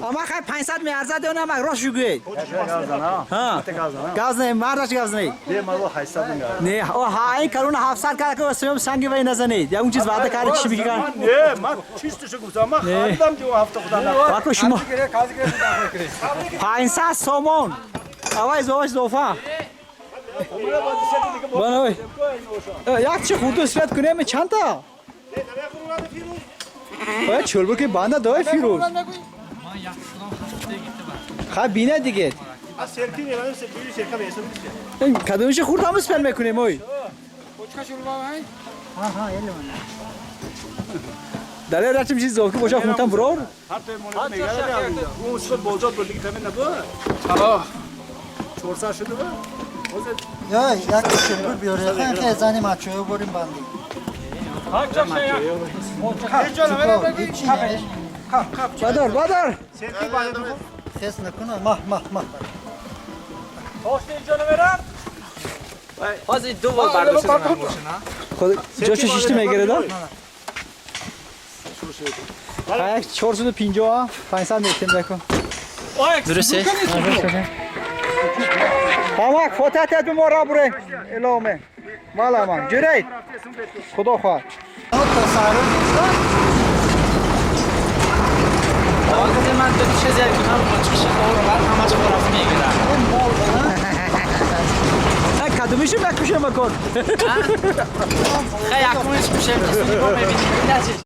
Ама хай 500 меарзад ё намак, рост шугӯед. Ҳа. Газ не, мардаш газ не. Не, о ҳа, ин калона 700 кард, ки сеюм санги вай назанед. Ягон чиз ваъда кард, чӣ бигиран? Не, ман чисташо гуфтам, ман харидам ҷо ҳафта худам. Вако шумо 500 сомон. Авай зоваш зофа. Баной. Як чи хурду свет кунем чанда? Оя чӯлбу ки банда дой Фирӯз. Хай бина диге. Ин кадомиши хурд ҳам спер мекунем ой. Дар рачим чиз зоф ки боша хунтан бурор. Он шуд бозор буд, диге тамин набуд. 400 шуда буд. Я як чӯлбу биёре, хай зани мачоё борим банди. Бадар, бадар. Хес накуна, мах, мах, мах. Ҳозир ду бор бардошта занам бошина. Худ ҷошо шишти мегирад? Як 450, 500 метем бекун. Дурусте? Амак, фотиҳат ба мо ра буре. Иломе. Мала ман. Ҷурей. Худо хоҳад. Ҳозир ман ду чиз як кунам, чизи хор бар ҳамаш хораф мегирам. Кадомиши мекушем акон? Хай якумиш кушем, ки суни бо мебинем.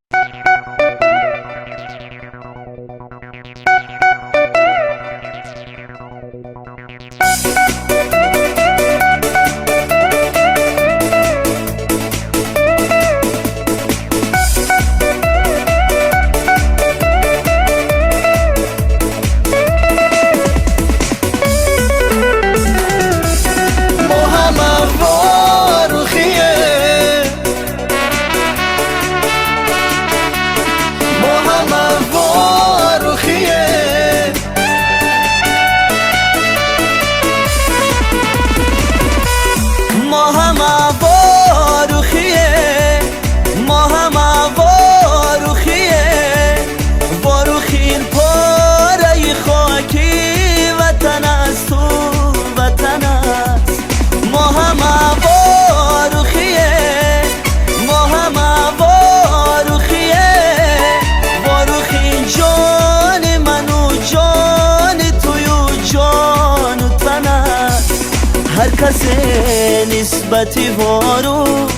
Ин کسی نسبتی واروخ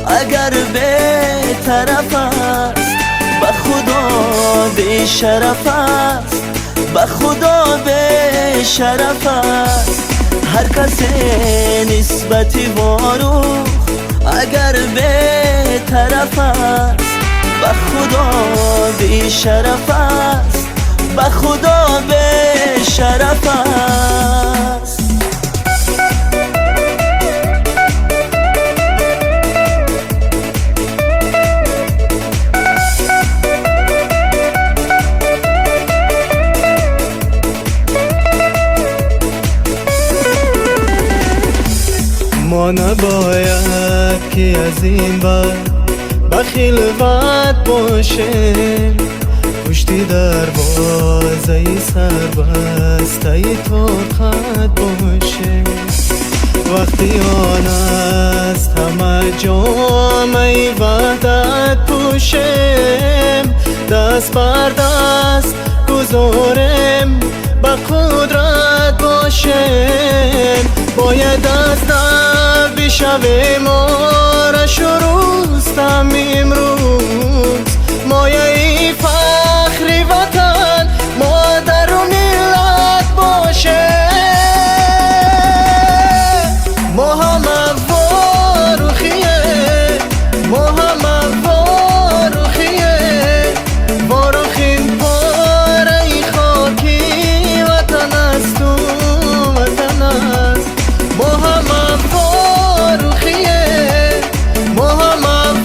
اگر به طرف است، به خدا به شرف است، به خدا به شرف است. هر کسی نسبتی واروخ اگر به طرف است، به خدا به شرف است، به خدا به شرف است. ما نباید که از این بعد به خلوت باشیم، پشتی دروازه سربسته طاقت باشیم. وقتی آن است همه جامعه وحدت پوشیم، دست بر دست گذاریم، به قدرت باشیم. باید از نو بشویم آرش و رستم امروز، مایه فخر وطن مادر و ملت باشیم. ما همه واروخیه، ما همه واروخیه، واروخین پاره خاکی وطن است و وطن است. ما همه واروخیه، ما همه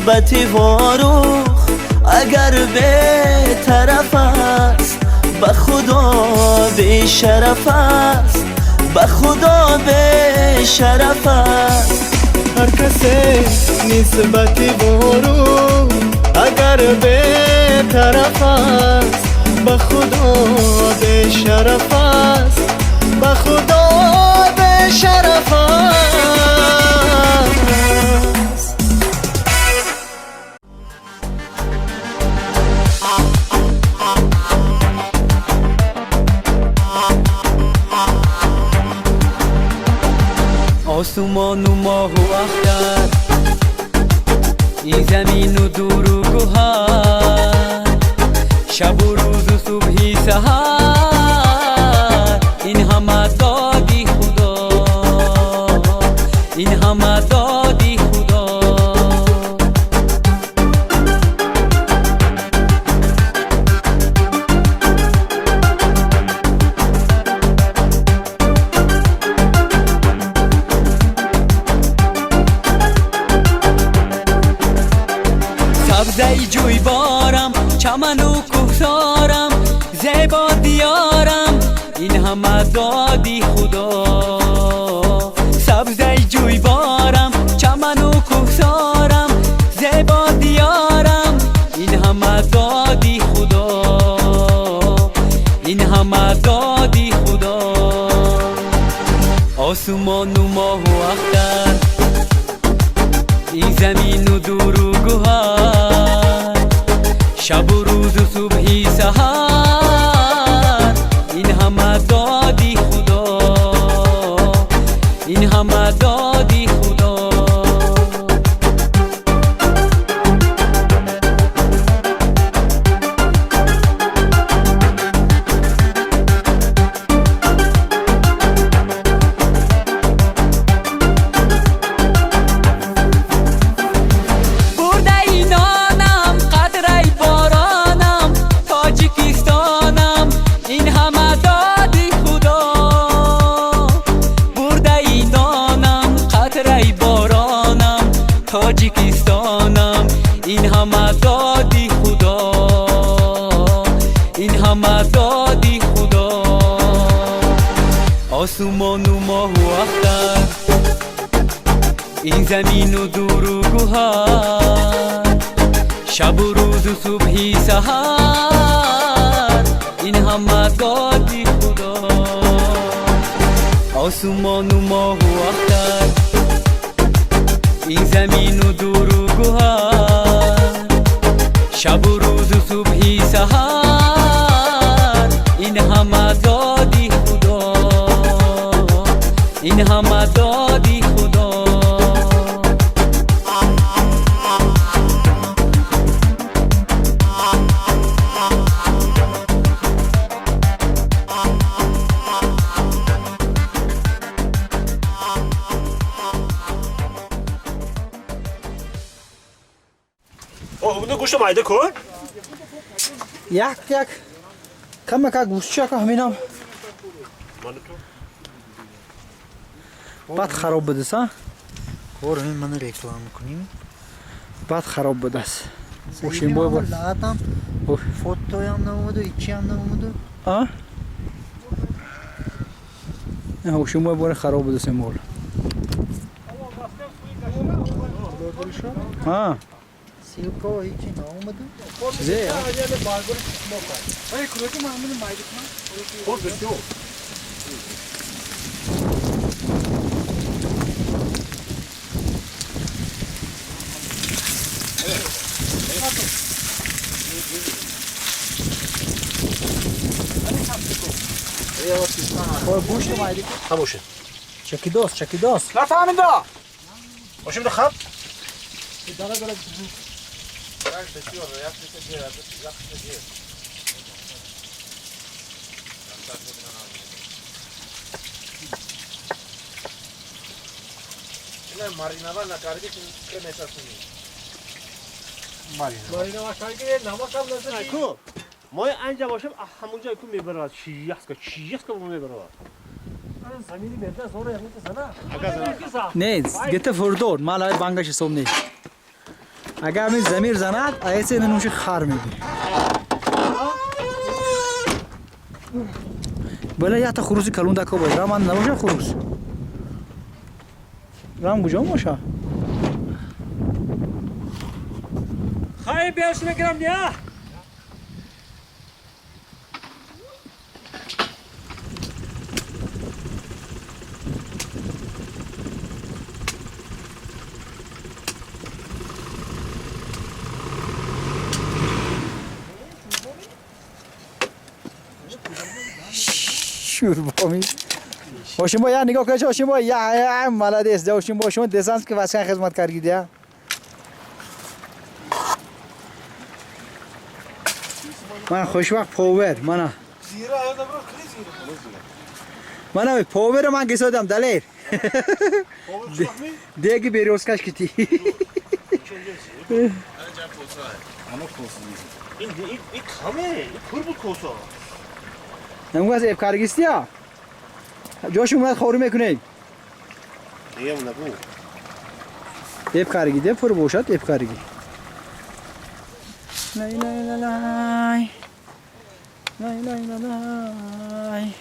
нисбати Ворух агар бетараф аст, ба Худо бешараф аст, ба Худо бешараф аст. Ҳар касе нисбати Ворух агар бетараф аст, ба Худо бешараф аст, ба Худо бешараф аст. Осмону моҳу ахтар, ин замину дуру гӯҳар, шабу рӯзу субҳи саҳар, ин ҳама доди Худо, ин ҳама доди Худо. Сабзаи ҷӯйборам, чаману кӯҳсорам, зебо диёрам, ин ҳама доди Худо. Сабзаи ҷӯйборам, чаману кӯҳсорам, зебо диёрам, ин ҳама доди Худо, ин ҳама доди Худо. Осмону моҳу ахтар, ин замину дуру гӯҳар, шабу рӯзу субҳи саҳар, ин ҳама доди Худо, ин ҳама доди Худо. Бурдаи нонам, қатраи боронам, Тоҷикистонам, ин ҳама доди Худо. Бурдаи нонам, қатраи боронам, Тоҷикистонам, ин ҳама доди Худо, ин ҳама доди Худо. Осмону моҳу ахтар, ин замину дуру гӯҳар, шабу рӯзу субҳи саҳар, ин ҳама доди Худо. Осмону моҳу ахтар, ин замину дуру гӯҳар, шабу рӯзу субҳи саҳар, ин ҳама доди Худо, ин ҳама доди Худо. Гӯшта майда кун. Як як камака гӯштчака ҳаминам баъд хароб будааст, а? Кор ҳамин мана реклама кунем. Баъд хароб будааст. Ошимбой бо Лаатам фотоям наомаду, ичиам наомаду. А? Ошимбой боре хароб будааст мол. А? Ссылка ичи наомаду. Чизе? Ҳамошин. Чакидос, чакидос. Нафаҳмида. Ошимда хаб. Ку. Мо анҷа бошем, ҳамонҷа ку мебарад. Чияска, чияска мебарад. Не, гета фурдор, мал ҳай бангаш ҳисоб нест. Агар ҳамин замир занад, аэсе нуши хар мегири. Бале, якта хуруси калон дако бош. Раман набоша хурус. Рам куҷо боша? Хай биёш мегирам я. شوربامی هاشم یا نگاه کنید هاشم با یا مالades هاشم با شما دسانس که واسه خدمت کردید یا من خوشوقت پاور من من پاور من گسادم دلیر دیگه بیروسکش کتی این این کمه پر بود کوسا. نمو از افکارگیستیا جاش اومد خورو میکنه. دیگه نبود. افکارگی ده پر باشد افکارگی. لای لای لای لای لای لای.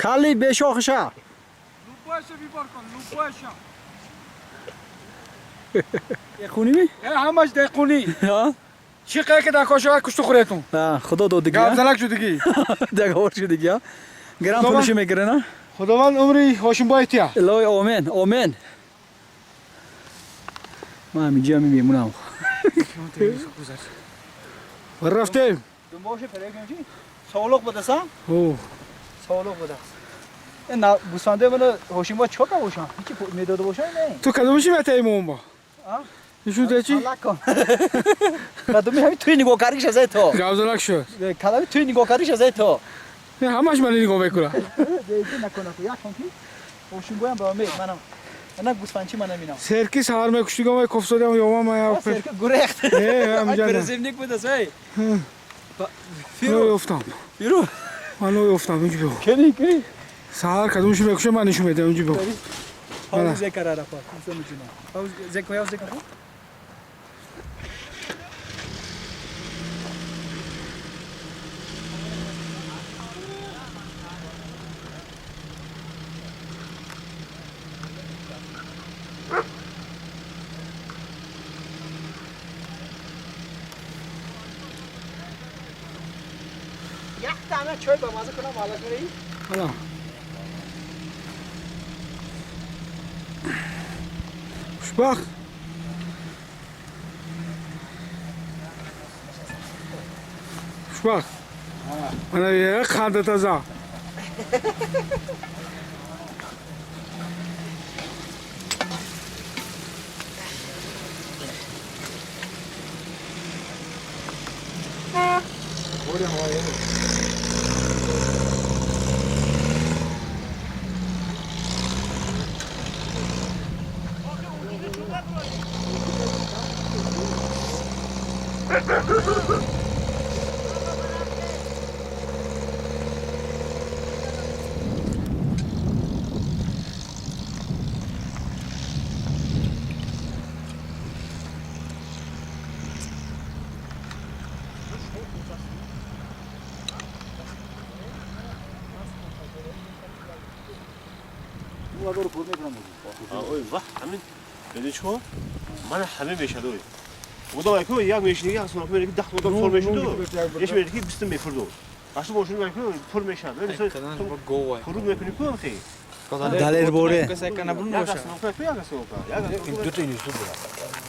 کلی بشاخشه. لوپایشو بیبار کن، لوپایشو. دهقونی می؟ همش دهقونی. ها؟ چی قیه که در کاشو کشتو خورتون. خدا داد دیگه. گاو زنک شد دیگه. دیگه شد دیگه. گرام پولش میگیره نه؟ خداوند عمری هاشم بایتیا. الهی آمین، آمین. من همینجا میمونم. رفتیم. دنبالش پیدا کنیم. سوالق بوده سم؟ اوه. سوالق بوده. این گوسفنده من هوشیم با چوکا باشم. هیچی میداده باشم نه. تو کدومشی متای مون با؟ نشون ده چی؟ کدومی همین توی نگاه کردیش از تو. گاوزنک شد. کدومی توی نگاه کردیش از تو. نه همش من نگاه میکنم. دیگه نکنه کو یک کنکی. هوشیم بایم با می منم. من گوسفندچی منم اینا. سرکی سهار میکشتیگم و کفسادم یا ما یا سرکی گریخت. نه همینجا. برزیمنیک بود از ای. فیرو افتم. فیرو. من افتم اینجا بگو. کنی کنی. سهار کدومش میکشه من نشون میدم اینجا بگو. پاوز ذکر را پا. پاوز ذکر یا ذکر. چای با مزه کنم حالا کنی؟ حالا خوشبخت خوشبخت من یه خنده تازه Ой, вах, ҳамин медонӣ чӣ кор? Мана ҳамин мешад ой. Одам айку як мешиниги як сӯроқ мераки 10 одам пур мешуду. Еш мераки 20 мефурду. Ашто бошун айку пур мешад. Пур мекунӣ ку хи. Далер боре. Як сӯроқ айку як сӯроқ. Ин ду та институт буд.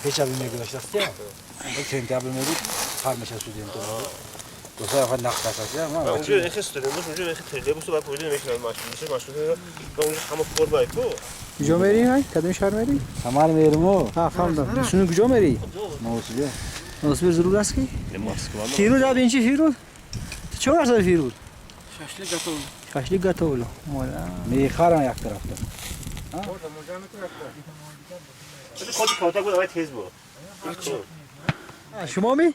Пеш аз ин мегузаштаст, як сентябр мебуд, пар мешад студентҳо. Ду се нафар нақш ҳаст. Онҷо эхе студент бош, онҷо эхе троллейбус ба пойда мешинад машин. Бисёр машин ва онҷо ҳама пур ба айку. Куҷо мерӣ ай? Кадом шаҳр мерӣ? Самар мериму. Ҳа, фаҳмидам. Суни куҷо мерӣ? Новосибир. Новосибир зарур аст ки? Москва. Фирӯз об ин чи Фирӯз? Ту чӣ варзади Фирӯз? Шашлик готовлю. Шашлик готовлю. Мехарам як тарафта. Ходи кавтак буд, авай тез буд. Шумо ми?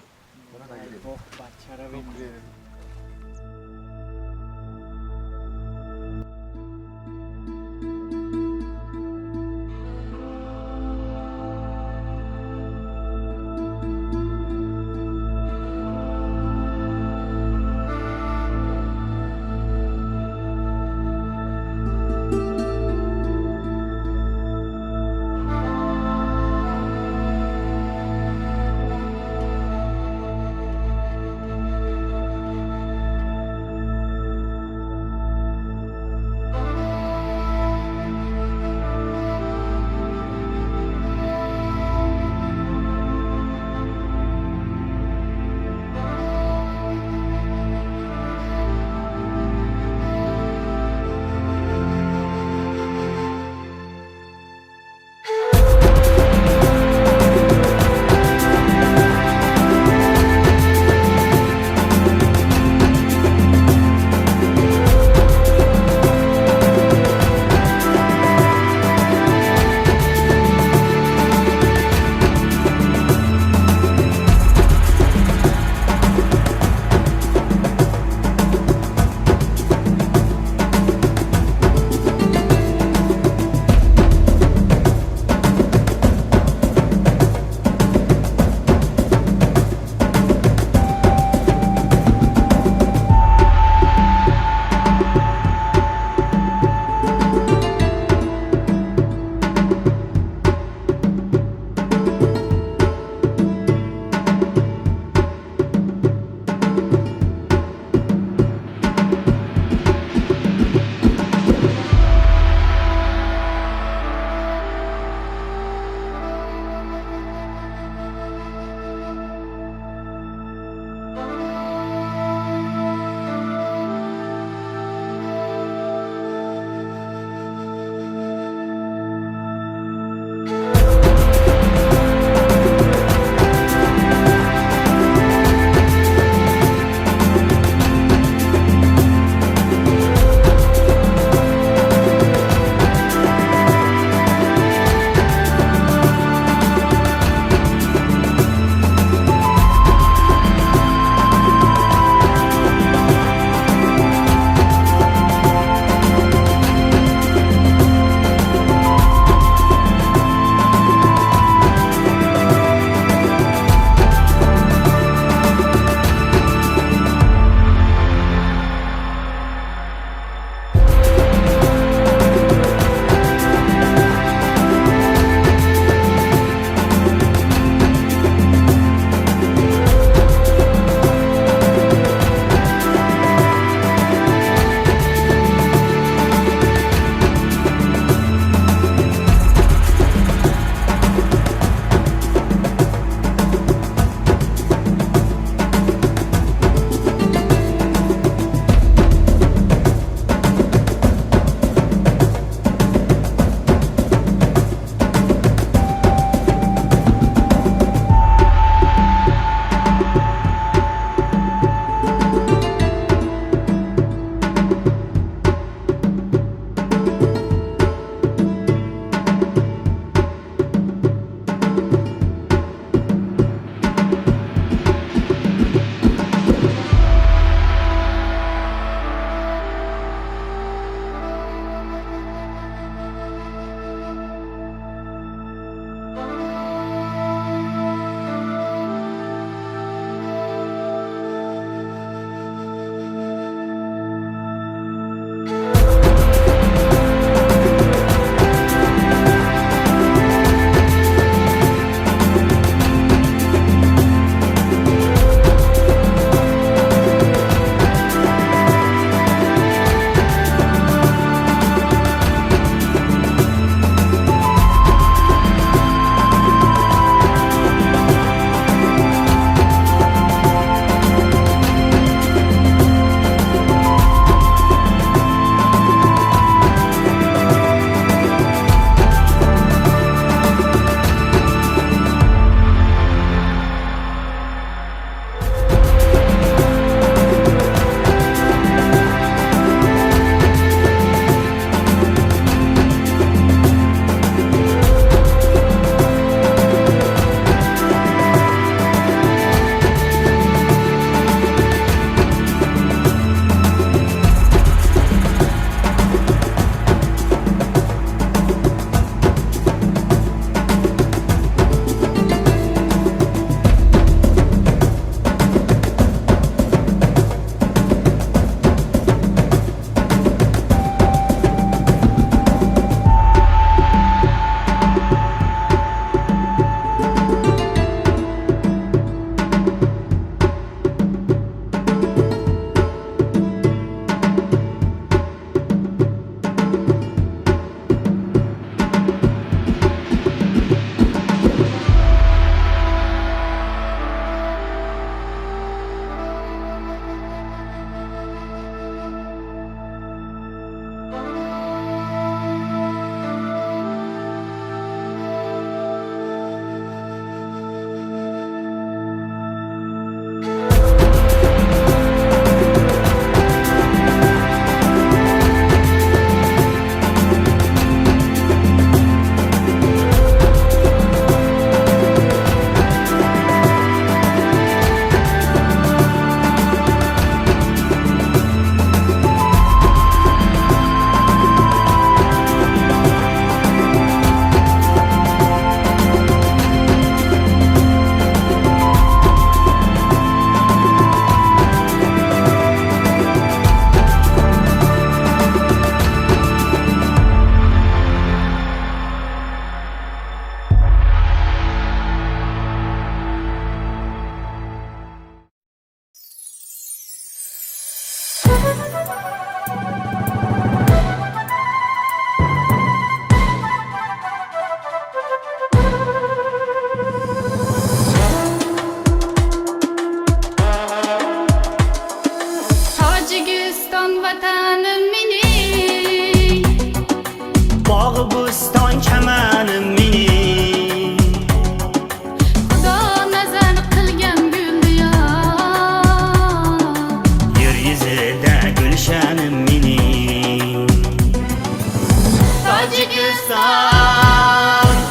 Tojikiston,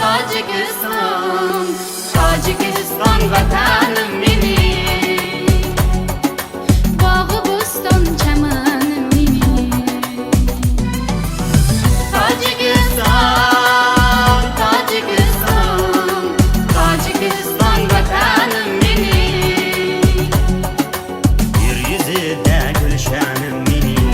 Tojikiston, Tojikiston vatanim mening. Bog'i bo'ston chamanim mening. Tojikiston, Tojikiston, Tojikiston vatanim mening. Yer yuzida gulshanim mening.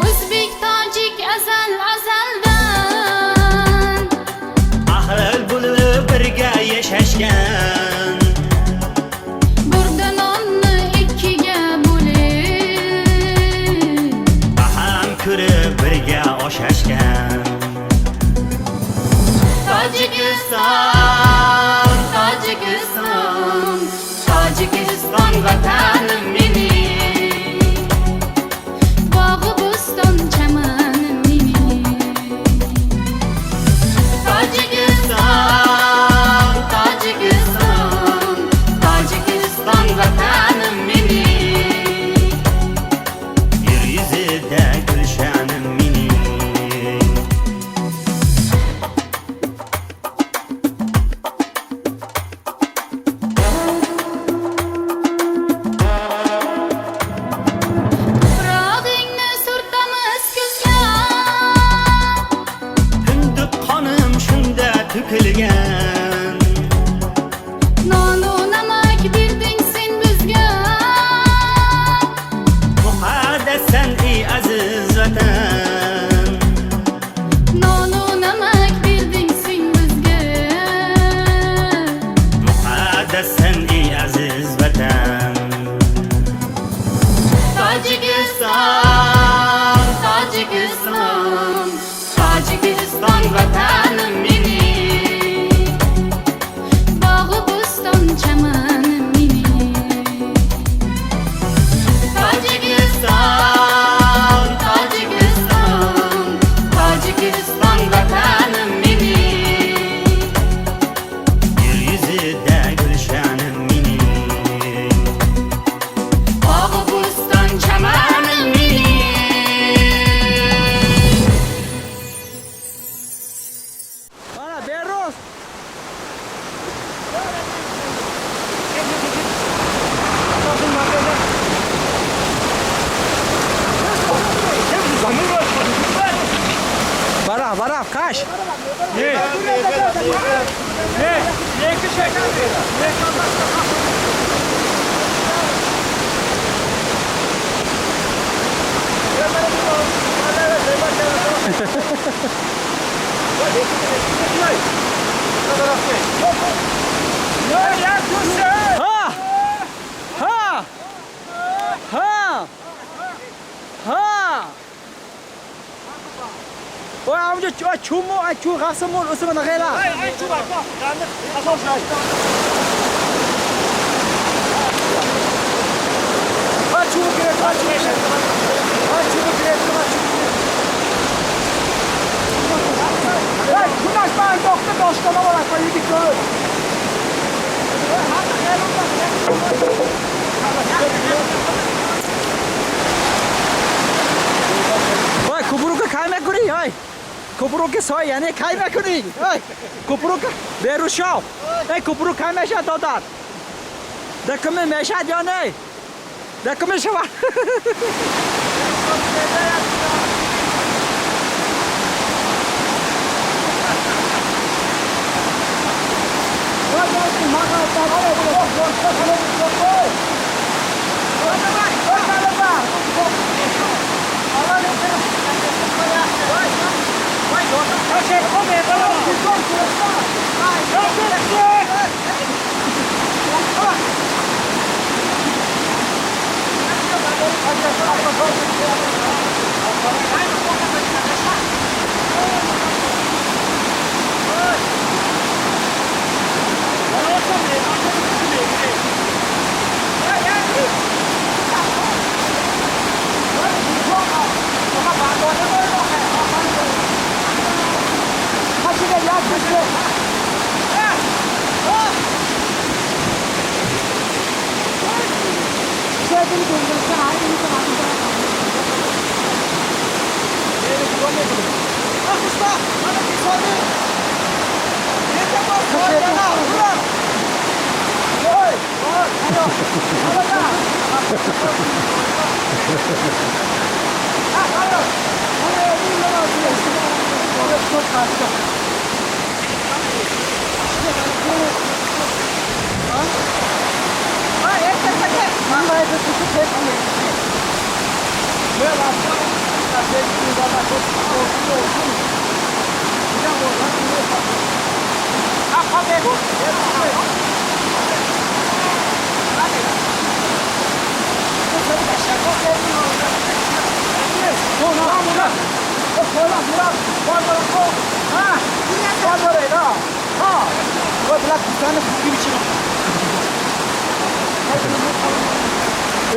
O'zbek tojik azal azaldan Ahil bo'lib birga yashashgan. Burda nonni ikkiga bo'lib Baham ko'rib birga oshashgan. Tojikiston, Tojikiston, Tojikiston vatanim mening. Bog'i bo'ston chamanim mening. Tojikiston, Tojikiston, Tojikiston vatanim mening. Yer yuzida gulshanim mening. Tuprog'ingni surtamiz kuzga. Kindik qonim shunda to'kilgan. Nonu namak berding sen bizga. Muqaddassan ey aziz vatan. Nonu namak berding sen bizga. Muqaddassan ey aziz vatan. Tojikiston, Tojikiston, Tojikiston vatanim mening. Bog'i bo'ston chamanim mening. Tojikiston, Tojikiston, Tojikiston vatanim mening. Yer yuzida gulshanim mening. Bog'i bo'ston chamanim mening. Mana Berroz. Барав, барав, каш. Ха! Ха! Ха! Ха! Ой, амҷо чумо, ай чу ғафсамон, усма нағела. Ай чу ба, Ай чу гирет, ай чу гирет. Ай чу гирет, ай чу гирет. Ай, кунаш ба андохта доштана вара, па юди көр. Ой, кубрука кай мекунӣ? Ой. Кубруки сой, яъне кай мекунӣ? Ой, кубрука берушав. Эй, кубрук кай мешад додар? Дакуме мешад ё не? Дакуме шава.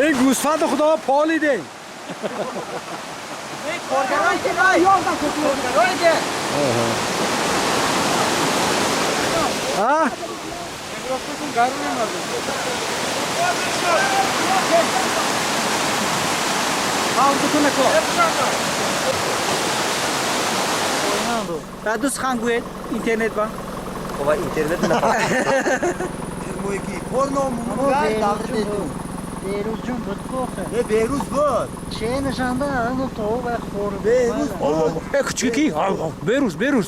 Эй гӯсфанди худо полиде. А? Ду сухан гӯед интернет ба. Интернет Беруз ҷун буд кохе. Не Беруз буд. Че нишанда ану то ва хор. Беруз. Э кучики? Беруз, Беруз.